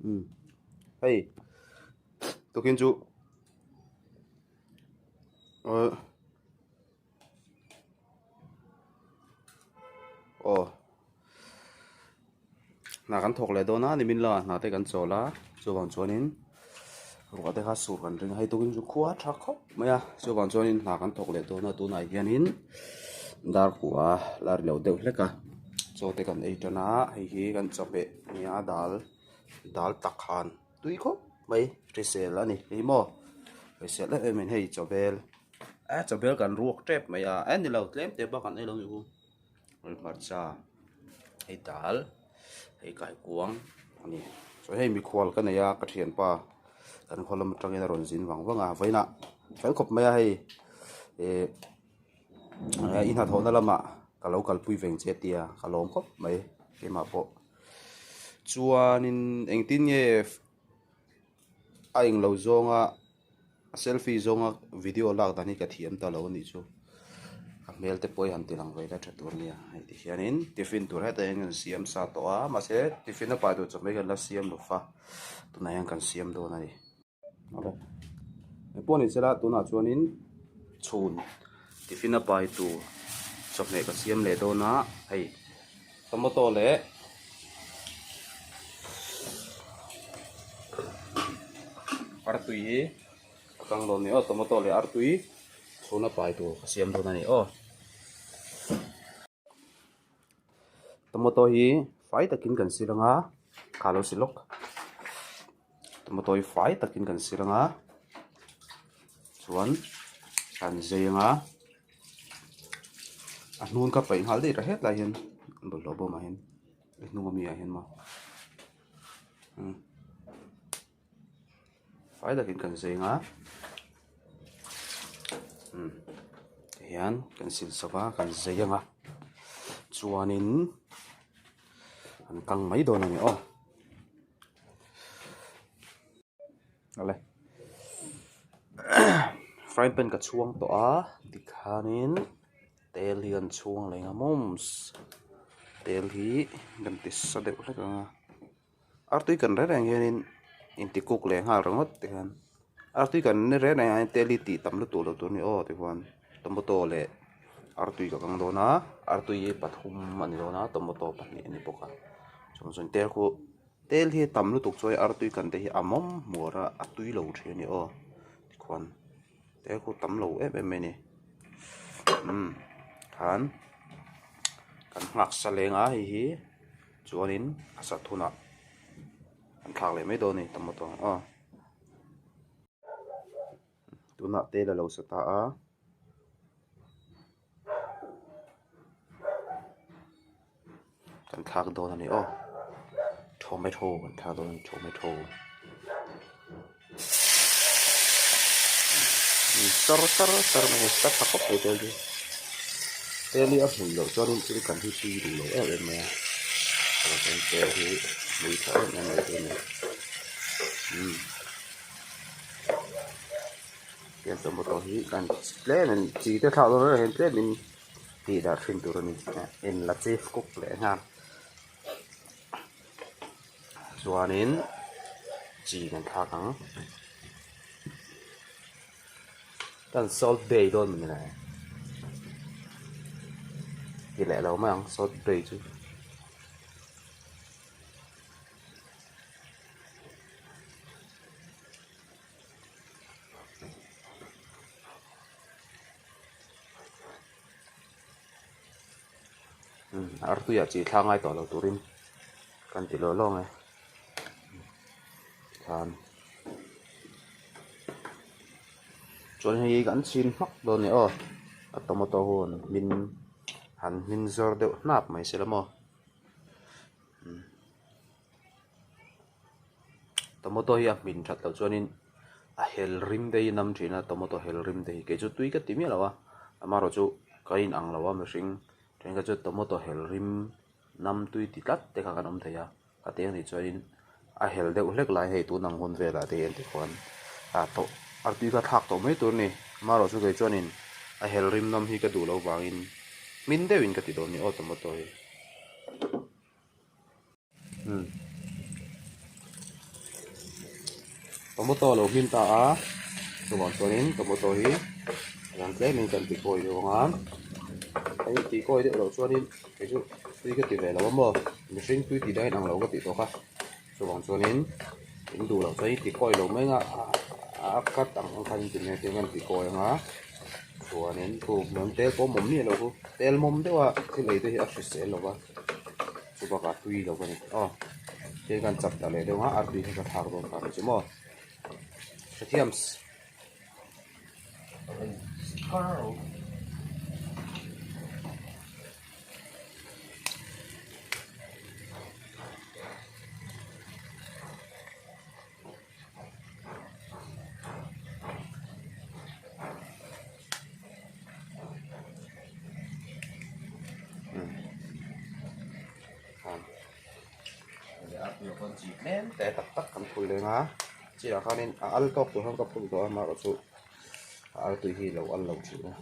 Umm hei tukin chu ahh aw hna kan thawk leh dawn a nimin lamah hna te kan chawl a chuvang chuanin ruah te kha sur kan ring a hei tukin chu khua a tha khawp mai a chuvang chuanin hna kan thawk leh dawn a tunah hianin dar kua la ri lo deuh hlek a chaw te kan ei tan a hei hi kan chawhmeh nia dal dal tak han tui khawp mai hrisel a ni hei maw hrisel em em in hei chawbel eh chawbel kan ruak tep mai a eh ni lo tlem te bak an ei lo ni u hmarcha hei dal hei kaikuang a ni chuan hei mikhual ka nei a ka thianpa kan khaw lam atangin a rawn zin vang vang a vawiinah fel khawp mai a hei eh i hnathawhna lamah ka lo kalpui veng che tia ka lawm khawp mai keimah pawh chuanin engtin nge a englo zawnga a selfie zawnga video lak dan hi ka thiam ta lo a nih chu a hmel te pawh hi han ti lang ve ila tha tur a nia hei ti hianin tiffin tur hetah hian kan siam sa tawh a mahse tiffin a pai tur chawhmeh kan la siam lo va tunah hian kan siam dawn a ni. Engpawh ni sela tunah chuanin chhun tiffin a pai tur chawhmeh ka siam leh dawn a hei tomato leh artui hi a kang dawn a ni aw tomato leh artui chhun a pai tur ka siam dawn a ni aw. Tomato hi fai takin kan sil anga kha lo si lawk tomato hi fai takin kan sil anga chuan kan zei anga a hnun kha paih nghal daih ta hetlai hian bawlhhlawh bawmah hian a hnung ami ah hian maw umm. Fai takin kan zeng a umm tihian kan sil chawp a kan zei ang a chuanin an kang mai dawn a ni aw awle frying pan ka chhuang tawh a tikhanin tel hi an chhuang leh ang a mawms tel hi kan ti sa deuh hlek ang a. Artui kan reng reng hianin inti cook leh nghal ringawt te hian artui kan reng reng hian tel hi tih tam lutuk loh tur a ni aw tichuan tomato leh artui ka kang dawn a artui hi pathum a ni dawn a tomato pahnih a ni bawk a chuan chuan tel khu tel hi tam lutuk chuan artui kan te hi a mawm hmuar a a tui lo thin a ni aw tikhuan tel khu tam lo em em mai a ni umm khan kan nghak sa leng a hei hi. Chuanin a sat hunah an thlak leh mai dawn a ni tomato ang aw. Tunah tel a lo sa ta a. Kan thlak dawn a ni aw. Tomato kan thlak dawn a ni tomato. Sar sar sar mai a sa tha khawp mai tel hi tel hi a hmui loh chuanin thil kan hi tui duh lo em em mai a chuan tel hi hmui tha em em mai tur a ni umm tiang tomato hi kan tlemin chi te thlak dawn reng hian tlemin tih dah thin tur a ni en la chi cook leh nghal. Chuanin chi kan thlak ang kan salt bay dawn maw ni le ti leh lo mai ang salt bay chu. Artuiah chi thla ngai tawh lo turin kan ti lawh lawng e tikhan chuan hei kan chhin hmak dawn a ni aw a tomato ho an hmin han hmin zawr deuh hnap mai se la maw tomato hi a hmin that loh chuanin a hel rim te hi nam thin a tomato hel rim te hi kei chu tui ka ti miah lo a amaherawhchu ka inang lo a mihring thenkhat chu tomato hel rim nam tui ti tlat te kha kan awm thei a ka ti anih chuanin a hel deuh hlek lai hei tun ang hun velah te hian tikhuan ah tawh a tui kha thlak tawh mai tur a ni amaherawhchu kei chuanin a hel rim nam hi ka duh loh vangin hmin deuhin ka ti dawn a ni aw tomato hi. Tomato a lo hmin ta a chuvang chuanin tomato hi rang tlemin kan ti kawi deuh ang a a intih kawi deuh loh chuanin kei chu tui ka ti ve lo a maw mihring tui tih dahin ang lo ka tih tawh kha chuvang chuanin in duh loh chuan in ti kawi lo mai ang a a cut ang ang khan in ti mai ang tiang hian ti kawi ang a chuanin khu hmuam tel pawh mawm miah lo khu tel mawm deuh a thil ei te hi a hrisel lo va. Chu bakah tui lo a ni aw hei khan chak ta leh deuh a artui kha ka thlak dawn ta chu maw hrethiams chi tlem te tak tak kan phul leng a chiah khanin a al tawk tur khan ka phul tawh a amaherawhchu a al tui hi lo al lo thin a.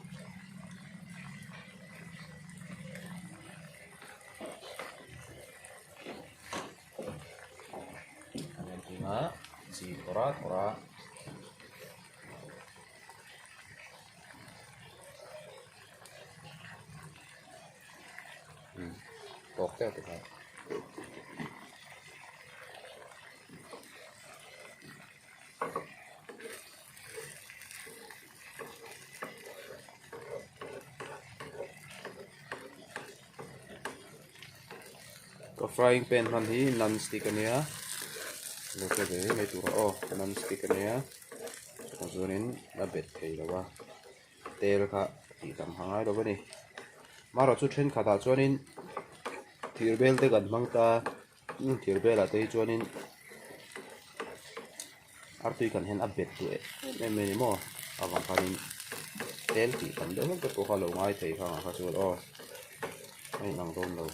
An entir a chi kawr a kawr a. Tawk teuh te kha. Ka frying pan hman hi non stick ania lo hre ve mai tur a aw non stick ania chutah chuanin a bet thei lo a tel kha tih tam a ngai lo a ni marawh chu thenkhat ah chuanin thir bel te kan hmang ta thir bel ah te hi chuanin artui kan hian a bet duh em em mai a ni maw avang khanin tel tih tam deuh hlek te pawh kha a lo ngai thei kha ang kha chuan aw a inang dawn lo.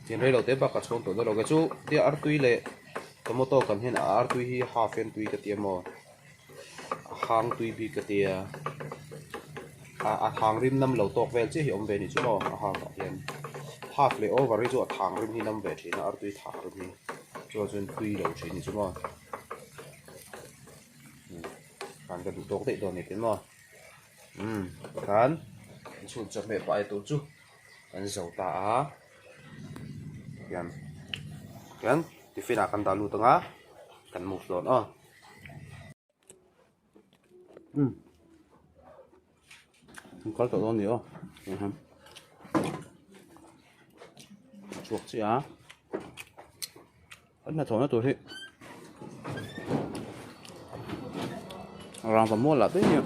Tin rei lo te bak a chhung tawh dawn lo kei chu tia artui leh tomato kan hian a artui hi half hian tui ka tia maw a hang tui bik ka tia a thang rim nam lo tawk vel chiah hi awm ve ni chu maw a half ah hian half leh over hi chu a thang rim hi nam ve thin a artui thang rim hi chuan chuan tui lo thin ni chu maw. Khan ka duh tawk daih dawn ni tih maw umm tikhan chhun chawhmeh pah ei tur chu kan zo ta a tihian tihian tiffin ah kan dah lut ang a kan move dawn aw umm kan kal tawh dawn a ni aw chhuak chiah a. Kan hnathawhna tur hi rangva mual lah daih nia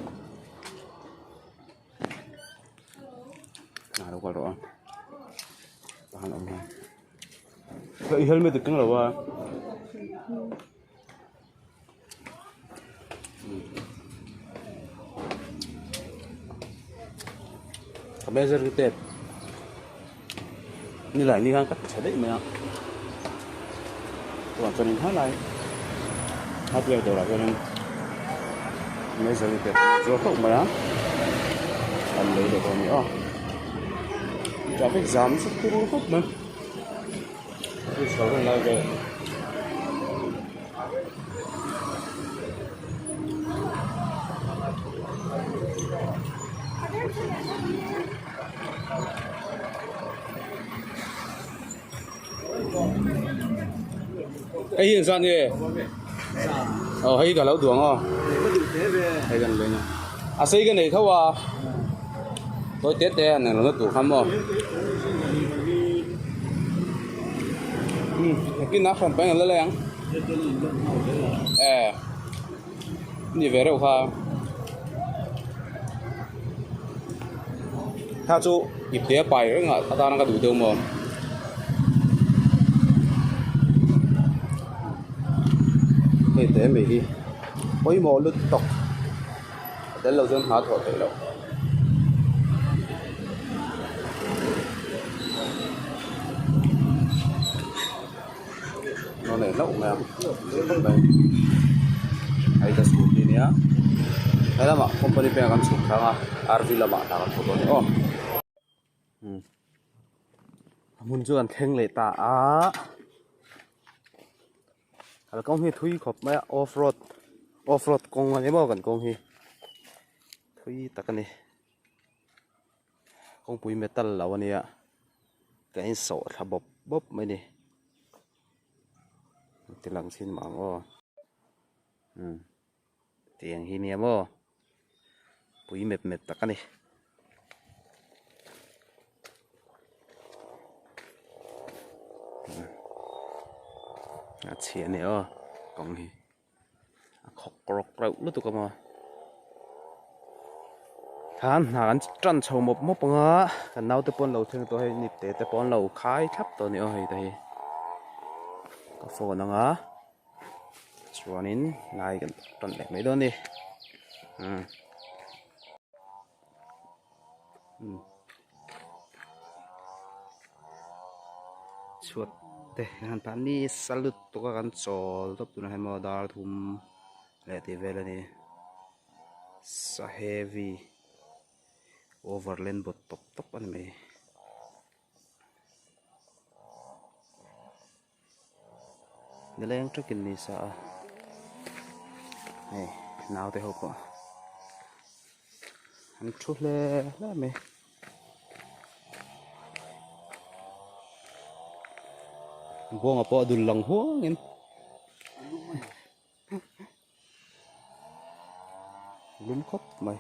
a lo kal rawh a tah hian a awm a i helmet i keng lo a. Ka measuring tape nilai ni khan ka ti tha daih mai a chuvang chuanin helai hardware dawrah chuanin measuring tape a zuar hlauh mai a an lei leh dawn a ni aw traffic jam chu turu khawp mai. Hei hi engzat nge aw hei ka lo duang aw hei kan leng a a sei ka nei tho a tawi te te a nen lo tur kha maw. Nakin a hran pahin a la leng eh ni ve reuh kha kha chu ipte a pai reng a atana ka duh deuh maw hei te mai hi pawimawh lutuk a tel lo chuan hna thawh theih loh. Lo nei hlauh mai a khawp mai hei ka scooty nia he lamah company peng ah kan chhuk thlang a RV lamah hna kan thawk dawn a ni aw umm a hmun chu an thleng leh ta a kalkawng hi thui khawp mai a off road off road kawng a ni maw kan kawng hi thui tak a ni. Kawngpui metal lo a nia ka insawh thla bawp bawp mai a ni ti lang chin mah ang aw umm tiang hi nia maw pui mep mep tak a ni. A chhia a ni aw kawng hi. A khawk rawk reuh lutuk a maw khan hna an tan chho mawp mawp ang a kan naute pawh an lo thleng tawh a hei nipte te pawh an lo khai thlap tawh a ni aw hei te hi ka phone ang a chuanin lai kan tan leh mai dawn a ni umm. Chhuat te han tah nisa lutuk a kan chawl tawp tunah hian maw dar thum leh tih vel a ni sa heavy overland bawt tawp tawp a ni mai. Nileng takin ni sa a hei naute ho pawh an thu hle hle mai buanga pawh a dul lang huangin lum khawp mai.